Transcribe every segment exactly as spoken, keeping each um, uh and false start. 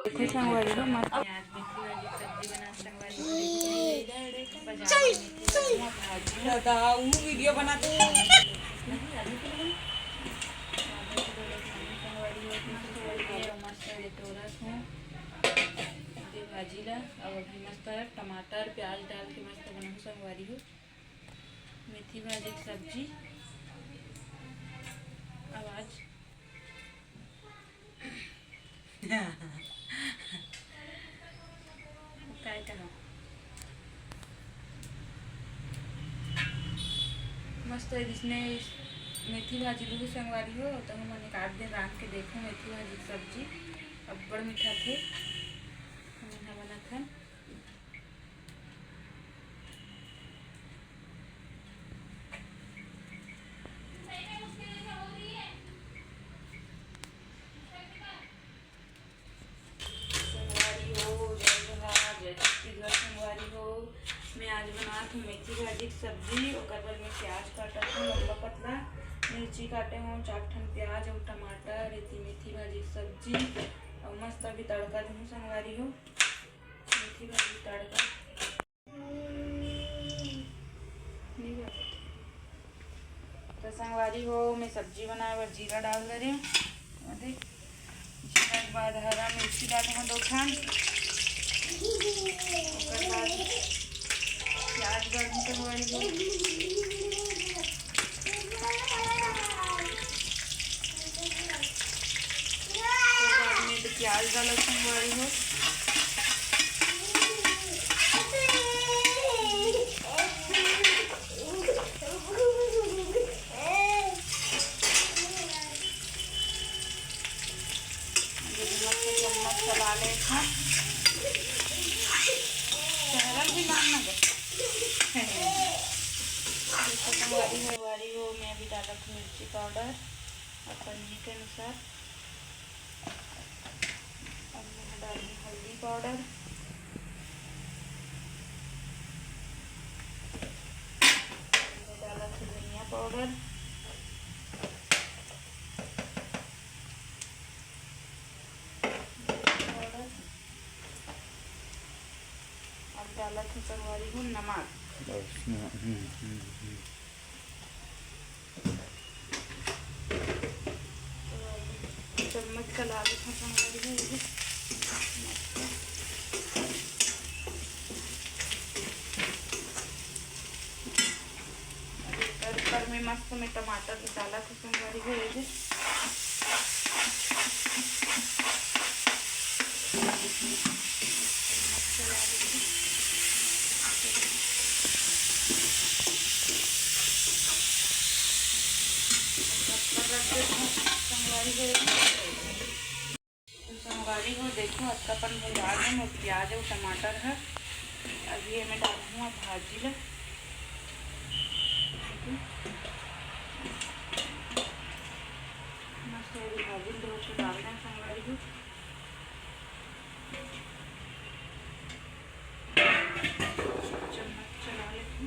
देखो संगवारी हो, मस्त। आज मेथी भाजी सब्जी बना संगवारी हो। देखो, बाजार में मेथी भाजी, भाजी। दादा, वो वीडियो बनाते हैं। संगवारी हो, मस्त ये टोरस हूँ। ये भाजी ला, अब अभी मस्त टमाटर, प्याज डाल के मस्त बनाऊँ संगवारी हो। मेथी भाजी के सब्जी। आवाज। काय कहा? मस्त है, जिसने मेथी भाजी लूहू संगवारी हो, तो हमन एक आध दिन रांध के देखो मेथी भाजी के सब्जी। अब्बड़ मीठा थे, हमन ह बनाथन। संगवारी हो, जय जोहार, जय छत्तीसगढ़ संगवारी हो। मैं आज बनात हूँ मेथी भाजी के सब्जी। ओकर बर मैं प्याज काटत हूँ लंबा पतला, मिर्ची काटे हूँ चार ठन प्याज अउ टमाटर, एती मेथी भाजी के सब्जी अउ मस्त अभी तड़का दूँ संगवारी हो। मेथी भाजी तड़का। तो संगवारी हो, मैं सब्जी बनाए बर जीरा डाल दे रही हूँ। देख, जीरा के बाद हरा मिर्ची डाले हूँ दो ठन, ओकर बाद प्याज डालूँ संगवारी हो। ओकर बाद में तो प्याज डालत संगवारी हो। चम्मच चला ले था। चेहरा भी मारना बस। देखो संगवारी हो, संगवारी हो, मैं अभी डालत हूँ मिर्ची पाउडर अपन ही के अनुसार। अब मैं डालूँ हल्दी पाउडर, मैं डालत हूँ धनिया पाउडर, पाउडर। अब डालत हूँ संगवारी हो नमक। बस, हम्म, हम्म, हम्म। चम्मच चला लेथन संगवारी हो, ये भी। अभी एकर ऊपर में मस्त में टमाटर भी डालत हूँ संगवारी हो, ये भी। संगवारी हो, देखो, अतका पन भुजा गे मोर प्याज अउ टमाटर ह। अभी एमे डालहूँ अब भाजी ल। मस्त एदे भाजी ल धो के डाल दें संगवारी हो। चम्मच चला लेथन।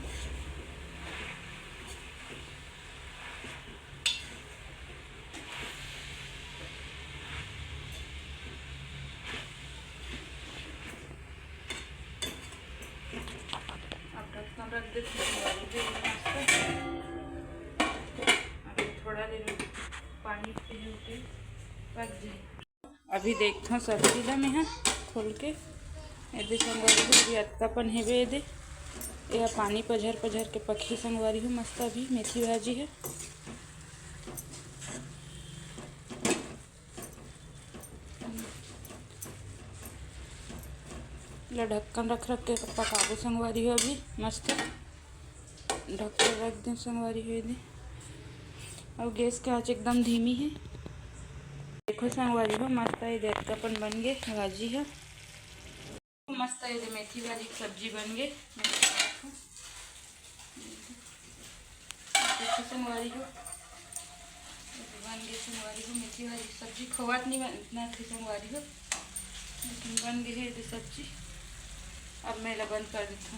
अब ढक्कन रख देथन, उबाल के मस्त। अभी थोड़ा देर में पानी पी के पक जाए। अभी देखथों सब्जी ला मेहा खोल के। एदे संगवारी हो, अभी अतका पन हेबे एदे। एहा पानी पझर पझर के पकही संगवारी हो। मस्त अभी मेथी भाजी हे। ला ढक्कन रख रख के पकाबो संगवारी हो। अभी मस्त ढक्कन रख दें संगवारी हो एदे। अउ गैस के आँच एकदम धीमी हे। देखो संगवारी हो, मस्त एदे अतका पन बन गे भाजी ह। मस्त एदे मेथी भाजी के सब्जी बन गे। देखो संगवारी हो, एदे बन गे संगवारी हो मेथी भाजी के सब्जी। खोवत नहीं बन-, ना थे संगवारी हो, लेकिन बन गे हे एदे सब्जी। अब मैं एला बंद कर देथों।